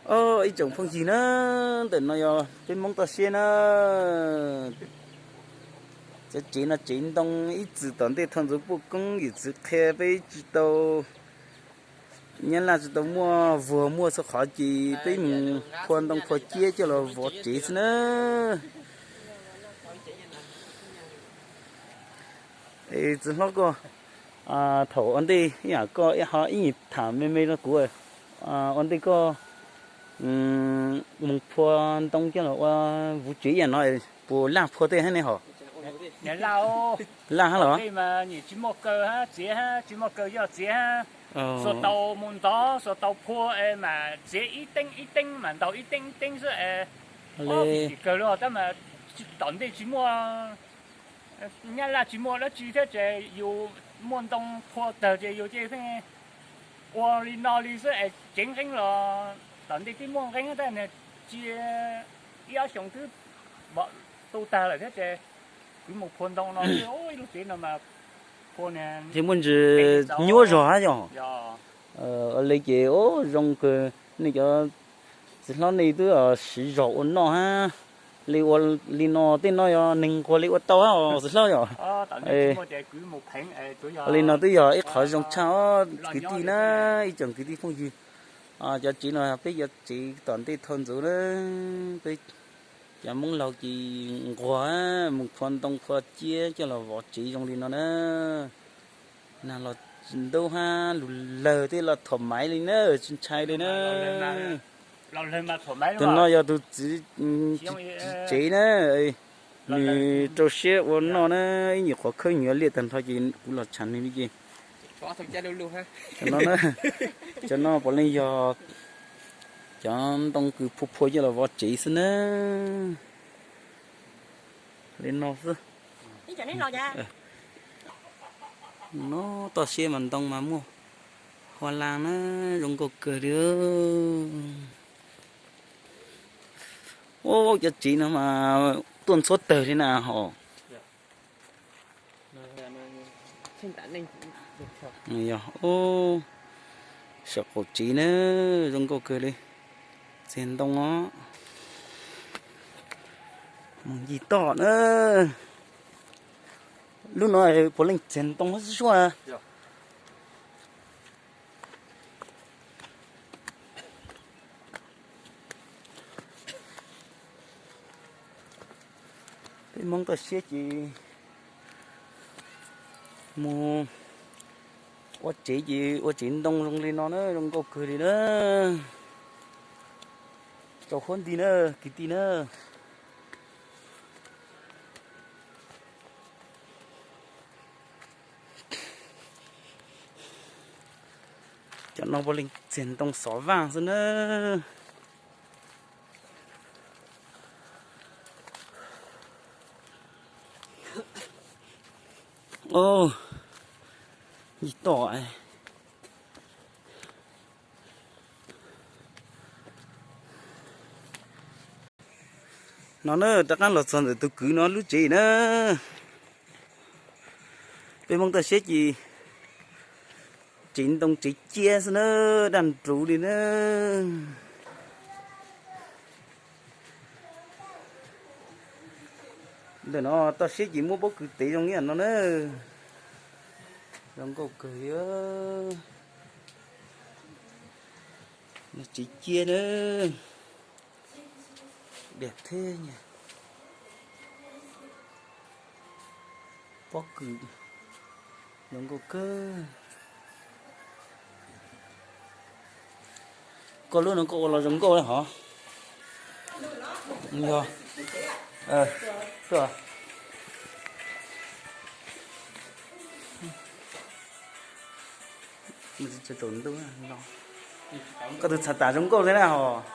Ib tsoom phooj ywg na, ntawm no yog peb Hmoob toj siab na. Cov tsev no tsev ntoo ib txwm tom ntej thoj ntxuv puj koob yawm txwv qhia peb tsis tau, nyab laj tsis tau muaj vuag muaj txhua qhov ces peb mus phua ntoo phua ciab coj los vov tsev xwb na. Txiv hlob koj, thaum ua ntej ib yam koj ho ib nyuag tham me me rau kuv, ua ntej koj mus phua ntoo coj los ua vuv tsev ib yam no, puas laj phua tej hab ne hom? Laj hab los? Tsis muaj kaw hab txiav hab, tsis muaj kaw yoj txiav hab. Xuas tau mus ntov, xuas tau phua es mas txiav ib teeb ib teeb mas ntaus ib teeb ib teeb xwb es. Vim kawg li tab mas tom ntej tsis muaj, nyab laj tsis muaj dab tsi thiab ces yus muaj ntoo phua tawg ces yus ces pheej ua li no li xwb es tsev nqeeb los tom ntej twb muaj nqeeb tab cia ib ob xyoos twb tu tag lawm thiab ces kwv mus phua ntoo no, ib lub tsev no mas phua niag, muaj ntsis nyuaj zog hab yog. Li ces zoo kawg, nej cov txiv hlob nej twb siv zog ua noj hab. Li ua li no tej no yog neeg nquag li ua tau hab os txiv hlob yom. Li no twb yog ib qhov zoo tshaj os kwv tij na, ib tsoom kwv tij phooj ywg. Cov tsev no peb cov tsev tom ntej thoj ntxuv na, peb cov Hmoob laug ces nquag mus phua ntoo phua ciab coj los vov tsev zoo li no na. Nag los tsis ntub hab lug lawg tej los thuam maiv li na, tsis ntshai li na. Tus no yog tus txiv tsev na, nws rau siab ua noj na, ib nyuag qhov khawb nyuav liaj tag nrho ces kuv los tsham nws li ces. Cov no puav leej yog cov ntoo kws phua phua coj los vov tsev xwb na. Li no xwb. No toj siab mas ntoo mas muaj hua laj na, zoo nkauj kawg li. Ua cov tsev no mas tuaj ntxhuab tawg li na hos. Yog, saum qaum tsev na, zoo nkauj kawg li. Txiag ntoo os. Mus ncig toj na. Lub no puav leej txiag ntoo xwb suab. Peb Hmoob toj siab ces mus ua tsev ces ua tsev ntoo zoo li no na, zoo nkauj kawg li na. Tsaus huab nti na, kwv tij na. Cov no puav leej txiag ntoo xov vaj xwb na. Ncig toj no na, rov qab los txog ntawm tus kwv no lub tsev na. Peb Hmoob toj siab ces tsev ntoo tsev ciab xwb na, daj nruv li na. Ntawm no toj siab ces muab pob kws tev zoo ib yam no na. Zoo nkauj kawg li. Tsev ciab na. Diam thiab nyab. Pob kws zoo nkauj kawg. Koj lub no koj ua los zoo nkauj hov. Yog. Koj tus txhav tas zoo nkauj thiab na hos.